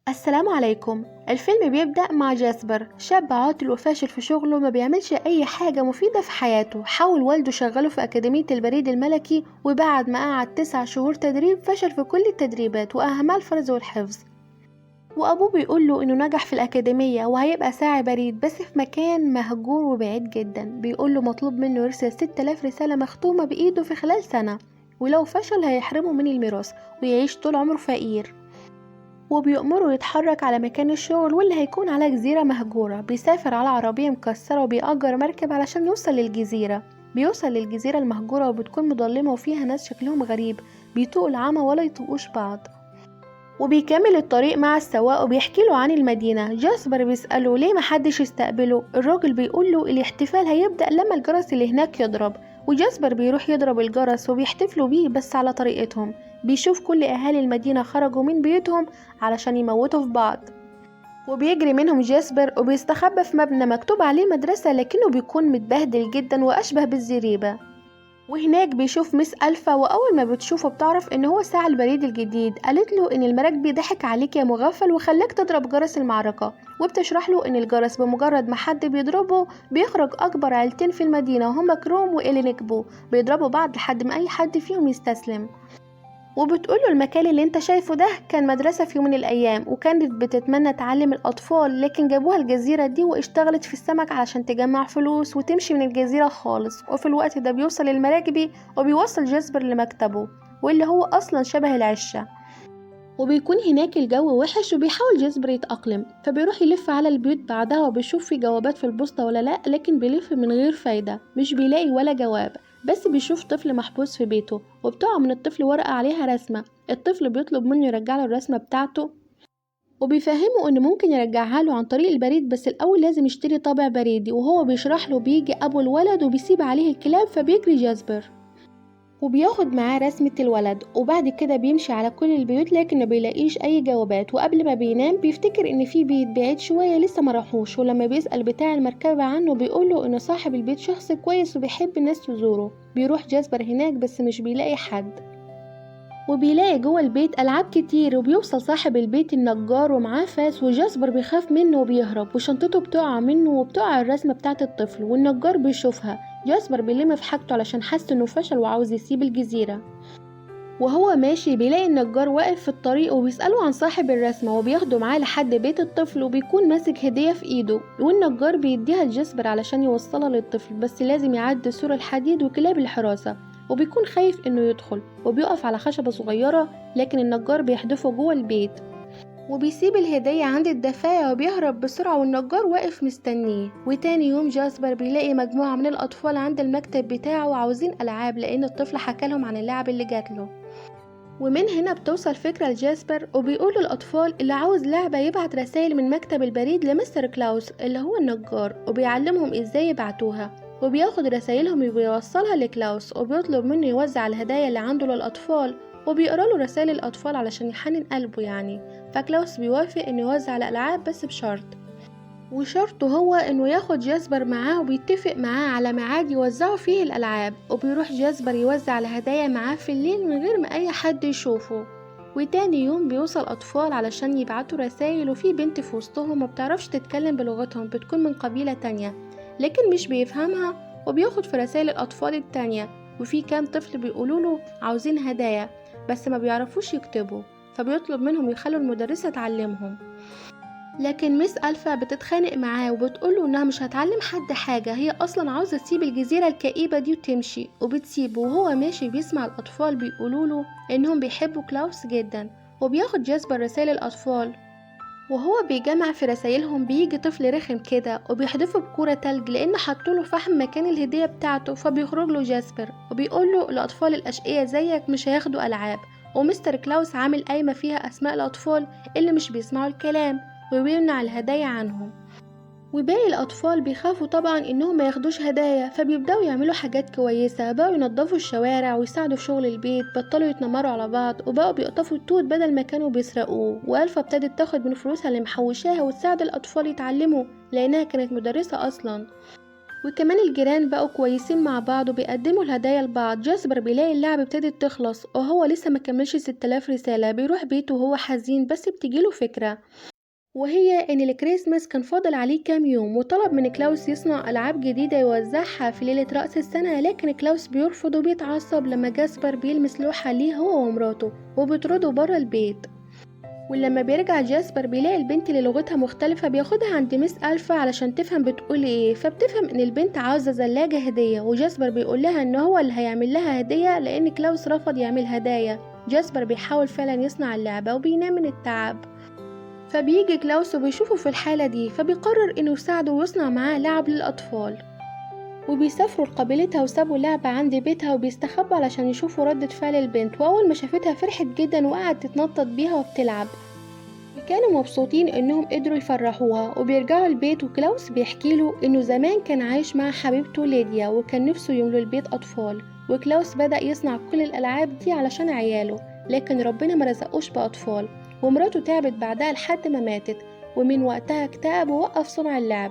السلام عليكم. الفيلم بيبدأ مع جاسبر، شاب عاطل وفاشل في شغله، ما بيعملش أي حاجة مفيدة في حياته. حاول والده شغله في أكاديمية البريد الملكي، وبعد ما قعد 9 شهور تدريب فشل في كل التدريبات وأهمها الفرز والحفظ. وأبوه بيقول له إنه نجح في الأكاديمية وهيبقى ساعي بريد، بس في مكان مهجور وبعيد جدا. بيقول له مطلوب منه يرسل 6000 رسالة مختومة بإيده في خلال سنة، ولو فشل هيحرمه من الميراث ويعيش طول عمره فقير. وبيأمره يتحرك على مكان الشغل واللي هيكون على جزيرة مهجورة. بيسافر على عربية مكسرة وبيأجر مركب علشان يوصل للجزيرة. بيوصل للجزيرة المهجورة وبتكون مظلمة وفيها ناس شكلهم غريب، بيطوقوا العمى ولا يطوقوش بعض. وبيكمل الطريق مع السواق وبيحكي له عن المدينة. جاسبر بيسأله ليه محدش يستقبله، الراجل بيقول له الاحتفال هيبدأ لما الجرس اللي هناك يضرب. وجاسبر بيروح يضرب الجرس وبيحتفلوا بيه بس على طريقتهم. بيشوف كل أهالي المدينة خرجوا من بيوتهم علشان يموتوا في بعض، وبيجري منهم جاسبر وبيستخبى في مبنى مكتوب عليه مدرسة، لكنه بيكون متبهدل جدا وأشبه بالزريبة. وهناك بيشوف مس ألفا، وأول ما بتشوفه بتعرف إن هو ساعي البريد الجديد. قالت له إن المراكبي ضحك عليك يا مغفل وخلاك تضرب جرس المعركة، وبتشرح له إن الجرس بمجرد ما حد بيضربه بيخرج أكبر عيلتين في المدينة هما كروم وإلينكبو، بيضربوا بعض لحد ما أي حد فيهم يستسلم. وبتقول له المكان اللي انت شايفه ده كان مدرسة في يوم من الأيام، وكانت بتتمنى تعلم الأطفال، لكن جابوها الجزيرة دي واشتغلت في السمك علشان تجمع فلوس وتمشي من الجزيرة خالص. وفي الوقت ده بيوصل المراكبي وبيوصل جاسبر لمكتبه واللي هو أصلا شبه العشة. وبيكون هناك الجو وحش وبيحاول جاسبر يتأقلم، فبيروح يلف على البيوت بعدها وبيشوف في جوابات في البوسطة ولا لا، لكن بيلف من غير فايدة، مش بيلاقي ولا جواب. بس بيشوف طفل محبوس في بيته وبتقع من الطفل ورقة عليها رسمة. الطفل بيطلب منه يرجع له الرسمة بتاعته، وبيفهمه انه ممكن يرجعها له عن طريق البريد، بس الاول لازم يشتري طابع بريدي. وهو بيشرح له بيجي ابو الولد وبيسيب عليه الكلاب، فبيجري جاسبر وبياخد معاه رسمة الولد. وبعد كده بيمشي على كل البيوت لكن ما بيلاقيش اي جوابات. وقبل ما بينام بيفتكر ان في بيت بعيد شوية لسه ما راحوش، ولما بيسأل بتاع المركبة عنه بيقوله ان صاحب البيت شخص كويس وبيحب الناس تزوره. بيروح جاسبر هناك بس مش بيلاقي حد، وبيلاقي جوه البيت ألعاب كتير. وبيوصل صاحب البيت النجار ومعاه فاس، وجاسبر بيخاف منه وبيهرب، وشنطته بتقع منه وبتقع الرسمة بتاعت الطفل، والنجار بيشوفها. جاسبر بيلم في حاجته علشان حس انه فشل وعاوز يسيب الجزيرة. وهو ماشي بيلاقي النجار واقف في الطريق وبيسأله عن صاحب الرسمة، وبياخده معاه لحد بيت الطفل، وبيكون ماسك هدية في ايده، والنجار بيديها لجاسبر علشان يوصلها للطفل، بس لازم يعدي سور الحديد وكلاب الحراسة. وبيكون خايف انه يدخل، وبيقف على خشبة صغيرة، لكن النجار بيحدفه جوه البيت، وبيسيب الهدية عند الدفاية وبيهرب بسرعة، والنجار واقف مستنيه. وتاني يوم جاسبر بيلاقي مجموعة من الأطفال عند المكتب بتاعه وعاوزين ألعاب، لأن الطفل حكى لهم عن اللعب اللي جاتله. ومن هنا بتوصل فكرة لجاسبر، وبيقول للأطفال اللي عاوز لعبة يبعت رسائل من مكتب البريد لمستر كلاوس اللي هو النجار، وبيعلمهم ازاي يبعتوها، وبياخد رسائلهم وبيوصلها لكلاوس، وبيطلب منه يوزع الهدايا اللي عنده للأطفال، وبيقرأ له رسائل الأطفال علشان يحنن قلبه يعني. فكلاوس بيوافق إنه يوزع الألعاب بس بشرط، وشرطه هو إنه ياخد جاسبر معاه، وبيتفق معاه على ميعاد يوزعوا فيه الألعاب. وبيروح جاسبر يوزع الهدايا معاه في الليل من غير ما أي حد يشوفه. وتاني يوم بيوصل أطفال علشان يبعتوا رسائل، وفي بنت في وسطهم ما بتعرفش تتكلم بلغتهم، بتكون من قبيلة تانية لكن مش بيفهمها، وبياخد في رسائل الأطفال التانية. وفي كام طفل بيقولوله عاوزين هدايا بس ما بيعرفوش يكتبوا، فبيطلب منهم يخلوا المدرسة تعلمهم. لكن مس ألفا بتتخانق معاه وبتقوله إنها مش هتعلم حد حاجة، هي أصلا عاوزة تسيب الجزيرة الكئيبة دي وتمشي. وبتسيبه، وهو ماشي بيسمع الأطفال بيقولوله إنهم بيحبوا كلاوس جدا. وبياخد جاسبر رسائل الأطفال، وهو بيجمع في رسايلهم بيجي طفل رخم كده وبيحدفه بكرة تلج لأن حطوله فحم مكان الهدية بتاعته. فبيخرج له جاسبر وبيقوله الأطفال الأشقية زيك مش هياخدوا ألعاب، ومستر كلاوس عامل قايمة فيها أسماء الأطفال اللي مش بيسمعوا الكلام وبيمنع الهدايا عنهم. وباقي الأطفال بيخافوا طبعا إنهم ما ياخدوش هدايا، فبيبدأوا يعملوا حاجات كويسة، بقوا ينظفوا الشوارع ويساعدوا في شغل البيت، بطلوا يتنمروا على بعض، وبقوا بيقطفوا التوت بدل ما كانوا بيسرقوه. وألفا ابتدت تاخد من فلوسها اللي محوشاها وتساعد الأطفال يتعلموا لأنها كانت مدرسة أصلا. وكمان الجيران بقوا كويسين مع بعض وبيقدموا الهدايا لبعض. جاسبر بيلاقي اللعب ابتدت تخلص وهو لسه ما كملش 6000 رسالة. بيروح بيته وهو حزين، بس بتجيله فكرة، وهي ان الكريسماس كان فاضل عليه كام يوم، وطلب من كلاوس يصنع العاب جديدة يوزعها في ليلة رأس السنة، لكن كلاوس بيرفض وبيتعصب لما جاسبر بيلمس لوحة ليه هو ومراته وبيطرده برا البيت. ولما بيرجع جاسبر بيلاقي البنت اللي لغتها مختلفة، بياخدها عند ميس ألفا علشان تفهم بتقول ايه، فبتفهم ان البنت عاوزة زلاجة هدية، وجاسبر بيقول لها ان هو اللي هيعمل لها هدية لان كلاوس رفض يعمل هدايا. جاسبر بيحاول فعلا يصنع اللعبة وبينام من التعب، فبيجي كلاوس وبيشوفه في الحالة دي، فبيقرر انه يساعده ويصنع معاه لعب للأطفال. وبيسافروا لقبيلتها وسابوا لعبة عند بيتها وبيستخبوا علشان يشوفوا ردة فعل البنت، وأول ما شافتها فرحت جدا وقعدت تتنطط بيها وبتلعب، وكانوا مبسوطين انهم قدروا يفرحوها. وبيرجعوا البيت وكلاوس بيحكي له انه زمان كان عايش مع حبيبته ليديا وكان نفسه يملوا البيت أطفال، وكلاوس بدأ يصنع كل الألعاب دي علشان عياله، لكن ربنا ما رزقوش بأطفال، ومراته تعبت بعدها لحد ما ماتت، ومن وقتها اكتئب ووقف صنع اللعب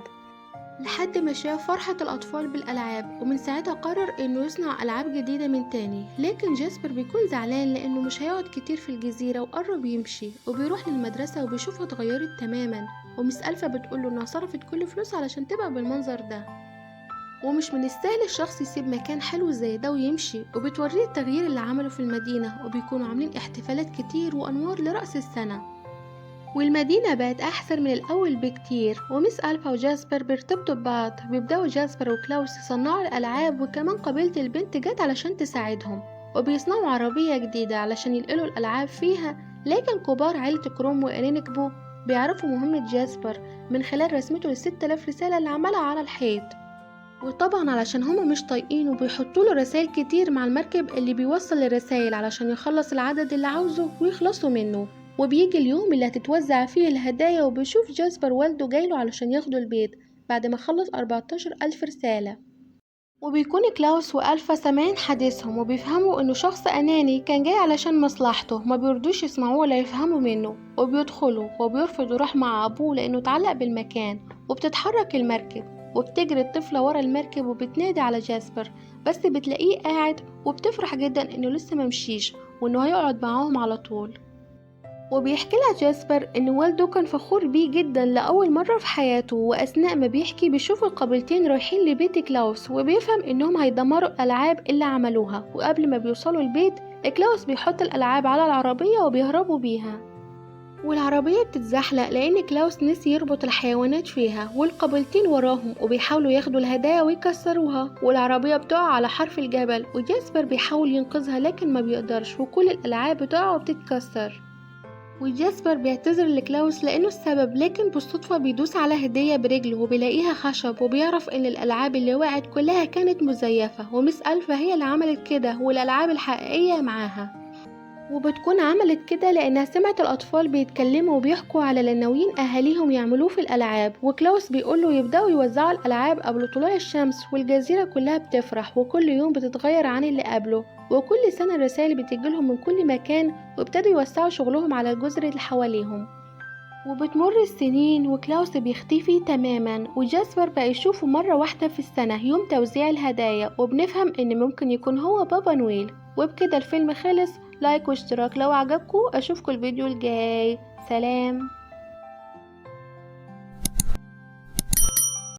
لحد ما شاف فرحة الأطفال بالألعاب، ومن ساعتها قرر إنه يصنع ألعاب جديدة من تاني. لكن جاسبر بيكون زعلان لأنه مش هيقعد كتير في الجزيرة وقرب يمشي، وبيروح للمدرسة وبيشوفها اتغيرت تماما، ومس ألفا بتقوله إنها صرفت كل فلوسها علشان تبقى بالمنظر ده، ومش من السهل الشخص يسيب مكان حلو زي ده ويمشي. وبتوريه التغيير اللي عمله في المدينة، وبيكونوا عاملين احتفالات كتير وأنوار لرأس السنة، والمدينة بقت أحسن من الأول بكتير. وميس ألفا وجاسبر بيرتبطوا ببعض، بيبدأوا جاسبر وكلاوس يصنعوا الألعاب، وكمان قبيلة البنت جت علشان تساعدهم، وبيصنعوا عربية جديدة علشان ينقلوا الألعاب فيها. لكن كبار عيلة كروم وإرينكبو بيعرفوا مهمة جاسبر من خلال رسمته لل6000 رسالة اللي عملها على الحيط، وطبعا علشان هما مش طايقين وبيحطوا له رسائل كتير مع المركب اللي بيوصل الرسائل علشان يخلص العدد اللي عاوزه ويخلصوا منه. وبيجي اليوم اللي هتتوزع فيه الهدايا، وبيشوف جاسبر والده جايله علشان ياخده البيت بعد ما خلص 14000 رسالة. وبيكون كلاوس وألفا سامعين حديثهم وبيفهموا انه شخص اناني كان جاي علشان مصلحته، ما بيرضوش يسمعوه ولا يفهموا منه، وبيدخلوا وبيرفض يروح مع ابوه لانه اتعلق بالمكان. وبتتحرك المركب وبتجري الطفلة ورا المركب وبتنادي على جاسبر، بس بتلاقيه قاعد، وبتفرح جدا انه لسه ممشيش وانه هيقعد معاهم على طول. وبيحكي لها جاسبر ان والده كان فخور بيه جدا لأول مرة في حياته، وأثناء ما بيحكي بيشوف القبيلتين رايحين لبيت كلاوس، وبيفهم انهم هيدمروا الألعاب اللي عملوها. وقبل ما بيوصلوا البيت كلاوس بيحط الألعاب على العربية وبيهربوا بيها، والعربية بتتزحلق لأن كلاوس نسي يربط الحيوانات فيها، والقبيلتين وراهم وبيحاولوا ياخدوا الهدايا ويكسروها، والعربية بتقع على حرف الجبل، وجاسبر بيحاول ينقذها لكن ما بيقدرش، وكل الألعاب بتقع وبتتكسر. وجاسبر بيعتذر لكلاوس لأنه السبب، لكن بالصدفة بيدوس على هدية برجله وبيلاقيها خشب، وبيعرف إن الألعاب اللي وقعت كلها كانت مزيفة، ومس ألفا هي اللي عملت كده والألعاب الحقيقية معاها. وبتكون عملت كده لأنها سمعت الأطفال بيتكلموا وبيحكوا على اللي ناويين أهاليهم يعملوه في الألعاب. وكلاوس بيقوله يبدأوا يوزعوا الألعاب قبل طلوع الشمس، والجزيرة كلها بتفرح وكل يوم بتتغير عن اللي قبله، وكل سنة الرسائل بتجيلهم من كل مكان، وابتدوا يوسعوا شغلهم على الجزر اللي حواليهم. وبتمر السنين وكلاوس بيختفي تماما، وجاسبر بقى يشوفه مرة واحدة في السنة يوم توزيع الهدايا، وبنفهم ان ممكن يكون هو بابا نويل. وبكده الفيلم خلص. like واشتراك لو عجبكم، اشوفكم الفيديو الجاي. سلام.